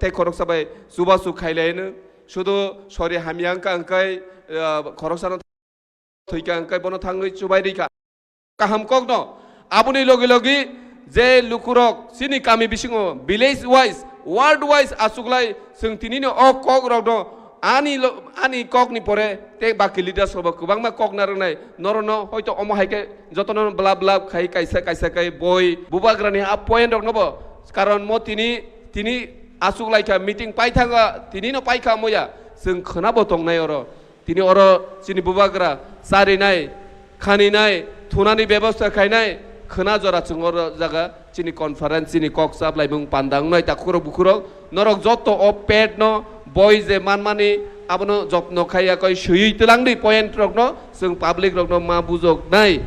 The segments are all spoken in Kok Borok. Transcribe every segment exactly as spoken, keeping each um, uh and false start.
tei khoroksa bai chubachu khailai no. Sudu sori hamya wngkha hwnkhe, ah, khoroksano thwikha hwnkhe bono thangwi chubai rikha. Kaham kokno aboni logi logi je lukurok chini kami bisingo village wise, ward wise achuklai chwng tinino o kokrokno ani lo-, ani kokni pore tei baki leaders rokbo kwbangma kok narwknai. Norokno hoito omo hai khe jotono blab blab khai kaisa kaisa khai boi bubagrani a point roknobo, karon mo tini, tini achuklaikha meeting paithanga, tinino paikha moya chwng khwnabo tongnai oro. Tini oro chini bubagra charinai, khaninai, thunani bebosta khainai, khwna jora chwng oro jaga chini conference, chini kok chaplaimung panda wngnai takhurok bukhurok. Norok joto o pet no boi je manmani abono jotno khaiya koi swiwi twlangdi point rokno chwng public rokno ma bujoknai.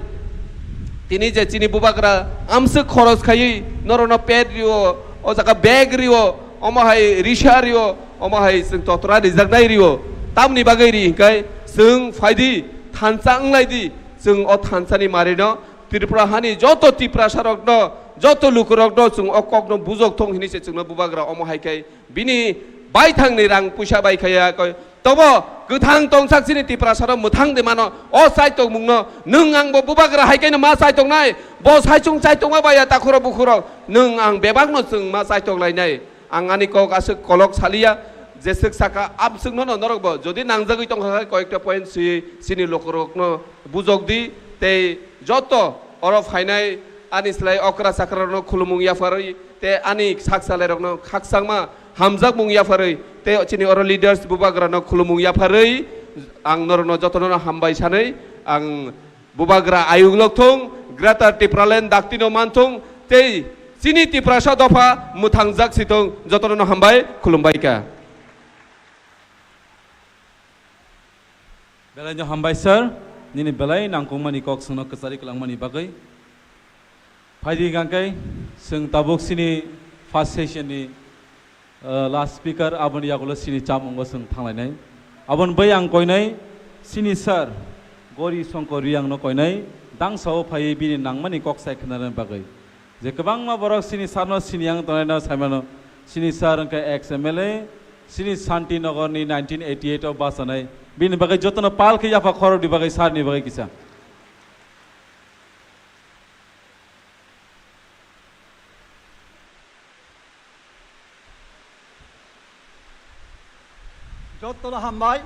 Tini je chini bubagra amswk khoros khaiwi norokno pet rio, o jaga bag rio, omo hai risa rio, omo hai chwng totra rijaknai rio. Tamni bagwi ri hinkai chwng phaidi thansa wnglaidi, chwng o thansani marino Tripura hani joto Tiprasa rokno, joto lukurokno chwng o kokno bujok thung hinwi se chwngno bubagra omo hai khai bini baithangni rang puisa bai khaya koi. Tobo kwthang tongsak chini Tiprasa rok mwthang de mano o chaitok mungno nwng ang bo bubagra hai khaino ma chaitok nai, bo saichung chaitok ma baya takhuro bukhuro nwng ang bebak no chwng ma chaitok lai nai. Ang ani kok aswk kolok saliya, jeswk saka amswkno no norokbo jodi nangjagwi tongkha khe koyekta point swi chini lukurokno bujok di, tei joto oro phainai ani slai okra chakrarokno khulumung yapharwi tei ani sak salairokno khakchangma hamjakmung yapharwi tei chini oro leaders bubagrano khulumung yapharwi ang norokno jotono hambai sanwi ang Bubagra ayuk lok thung, Greater Tipraland daktino man thung, tei chini Tiprasa dopha mwthangjak si thung, jotono no hambai, khulumbai kha. Belai no hambai sir, nini belai nangkukmani kok swngno kwchari kwlangmani bagwi. Phaidi hwnkhe chwng tabuk chini first session ni, uh, last speaker, aboni yagulo chini chamung bo chwng thanglainai. Aboni bai ang koinai chini sir Gori Shankar Reang no koinai, dangsa o phaiwi bini nangmani kok sai khwnarani bagwi. Je kwbangma borok chini sir no sini ang tongnai no saimano, chini sir hwnkhe ex M L A, chini Shanti Nagar ni nineteen eighty eight o bachanai, bini bagwi jotono pal khe yapha khorokni bagwi sir ni bagwi kisa. Jotono hambai,